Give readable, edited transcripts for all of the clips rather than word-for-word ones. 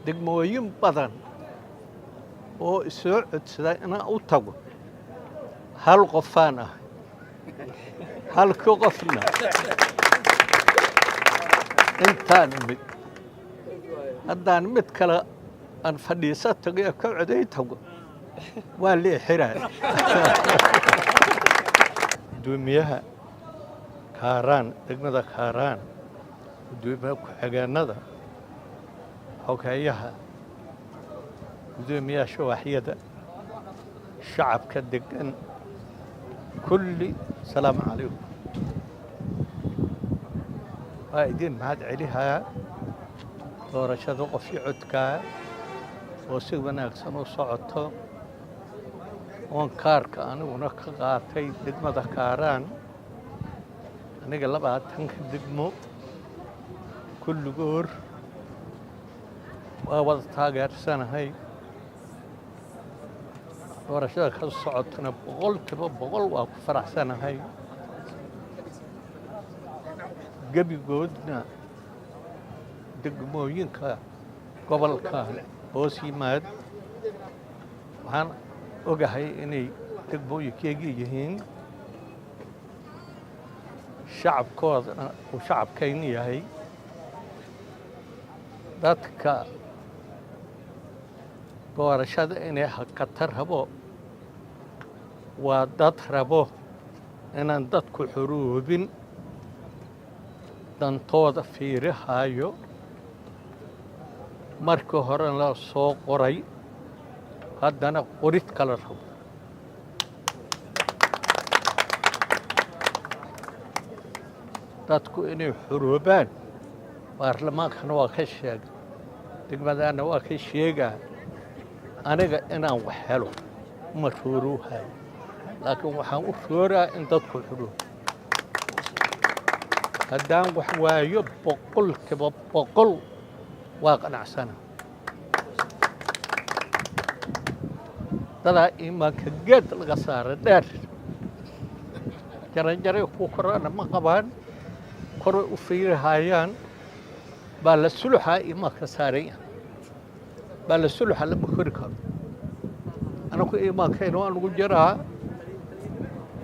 Degmooyin badan oo isoo codsada inaan u tago, hal qofaan ah, halka qofna intaan imid. Haddaan mid kale aan fadhiiso tago ee ka coday tago, waa la xiraa. Gudoomiyaha Kaaraan, degmada Kaaraan, gudoomiyaha ku-xigeenada, xogeeyaha, gudoomiyaasha waaxyada, shacabka degan kulli, asalaamu calaykum. Waa idin mahad celihayaa doorashada qofkii codkaa oo si wanaagsan u socoto, oon kaarka aniguna ka qaatay degmada Kaaraan. Aniga 20-ka degmo kulligoor waa wada taageersanahay. Doorashada ka socotana 100% waa ku faraxsanahay. Gebigoodna degmooyinka gobolka hoos yimaad waxaan ogahay inay degmooyinkeygii yihiin, shacabkoodana uu shacabkayna yahay. Dadka doorashada inay hakata rabo waa dad rabo inaan dadku xuruubin, dantooda fiirihayo. Markii horena la soo qoray, haddana qorid kala rabo. Dadku inay xuruubaan, baarlamaankana waa ka sheegay, degmadaana waa ka sheegaa. Aniga inaan wax helo ma rooruuhayo, laakiin waxaan u rooraa in dadku xuruubo. Haddaan wax waayo, 100% waa qanacsana. Dadaa iimaanka geed laga saara dheer, jaranjaray ku korana ma qabaan, koray u fiirihayaan. Baa la suluxaa iimaanka saaranya, baa la suluxa, lama kori karo. Anaku iimaankayna waa nugu jiraa.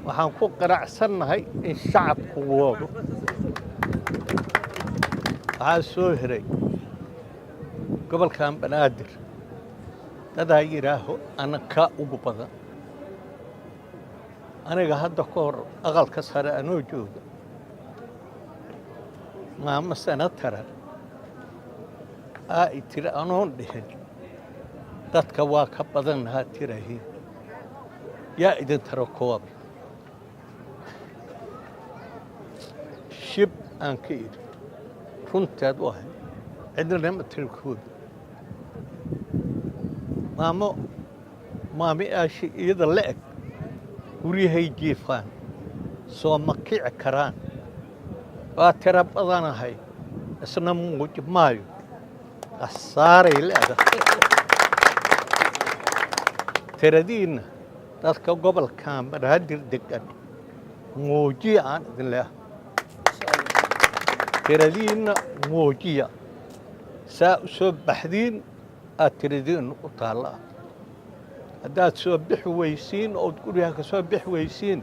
Waxaan ku qanacsannahay in shacabku woodo. Waxaa soo hiray gobolkan Banaadir dadaa yidhaaho anakaa ugu badan. Aniga hadda ka hor aqalka sare anoo jooga, maamo senatara aa i tiri, anoon dhihin dadka waa ka badannahaa tirahiin, yaa idin taro koobay? Shib aan ka idhi, runteed u ahay, cidnana ma tiri koobi. Maamo maami aashi iyada la eg guryahay jiifaan, soo ma kici karaan, waa tiro badanahay, isna muuji maayo, khasaaray leedahay tiradiinna. Dadka gobolkan Banaadir degan, muujiya aan idin leehay, tiradiinna muujiya. Saa u soo baxdiin aad tiradiinna u taallaa. Haddaad soo bixi weysiin ood guryaha ka soo bixi weysiin,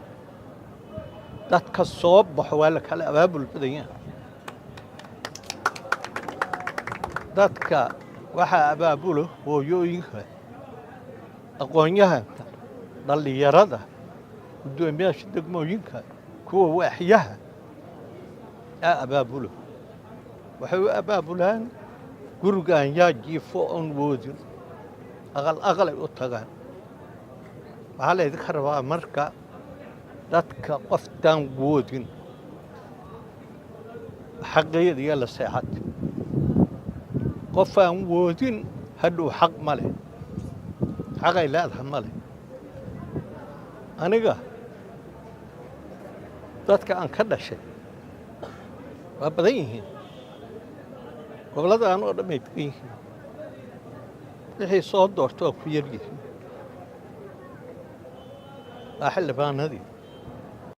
dadka soo baxo waa la kala abaabul badan yahay. Dadka waxaa abaabulo hooyooyinka, aqoon-yahanka, dhallinyarada, guddoomiyaasha degmooyinka, kuwa waaxyaha aa abaabulo. Waxay u abaabulaan gurigan yaa jiifo oon woodin, aqal aqalay u tagaan. Waxaa laydinka rabaa marka dadka qoftaan woodin xaqeeda iyo la seexata. Qofaan woodin hadhow xaq ma leh, xaqay leedahay ma leh. Aniga dadka aan ka dhashay waa badan yihiin, gobolladaan oo dhan ay degan yihiin. Wixii soo doorta waa ku yar yihiin, waa xildhibaanadii.